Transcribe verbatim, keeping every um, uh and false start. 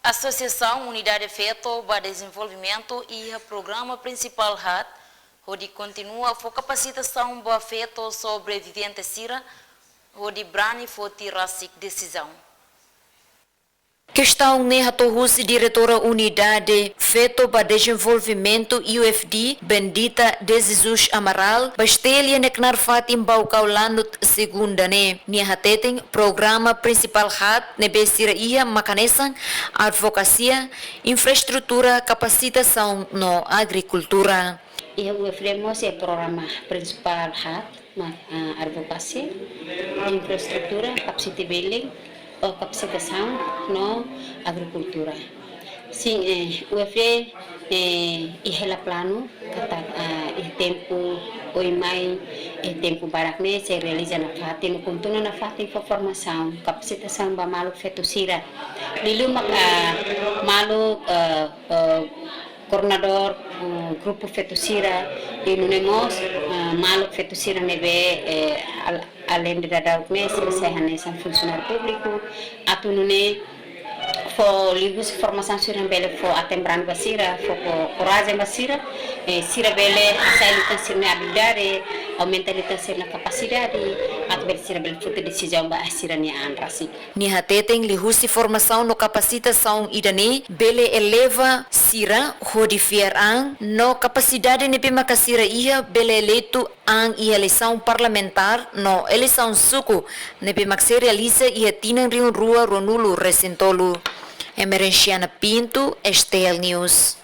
Asosiasaun Unidade Feto ba Dezenvolvimentu iha programa prinsipál haat, hodi kontinua fó kapasitasaun ba feto sobrevivente sira, hodi brani foti rasik desizaun. Kestaun ne'e hato'o husi Diretora Unidade Feto ba Dezenvolvimentu, U F D, Bendita de Jesus Amaral, ba STL iha ne'e knaar fatin Baucau Lanut, segunda ne'e. Nia hateten, programa prinsipál haat ne'ebé sira iha mak hanesan advokasia, infraestrutura, kapasitasaun no agrikultura. Iha U F D mós iha programa prinsipál haat, mak, ah, advokasia, infraestrutura, kapasiti belin, ou kapasitasaun no agrikultura. Sin, eh, U F D, eh, iha hela planu katak, ah, iha tempu oin mai, iha tempu badak ne'e sei realiza nafatin, no kontinua nafatin fó formasaun, kapasitasaun ba maluk feto sira. Liuliu mak, ah, maluk, eh, eh, koordenadór, eh, grupu feto sira, i nune'e mós, eh, maluk feto sira ne'ebé, eh, al-, aleinde daudauk ne'e, sira sai hanesan funsionáriu públiku, atu nune'e fó liuhusi formasaun sira bele fó aten-brani ba sira, fó ko-, korajen ba sira, eh, sira bele hasai liután sira-nia abilidade, aumenta liután sira-nia kapasidade, atu bele sira bele foti desizaun ba sira-nia an rasik. Nia hateten liuhusi formasaun no kapasitasaun ida-ne'e bele eleva sira hodi fiar an no kapasidade ne'ebé maka sira iha bele eleitu an iha eleisaun parlamentár no eleisaun suku ne'ebé mak sei realiza iha tinan rihun rua ruanulu-resin-tolu. Emerenciana Pinto, STL News.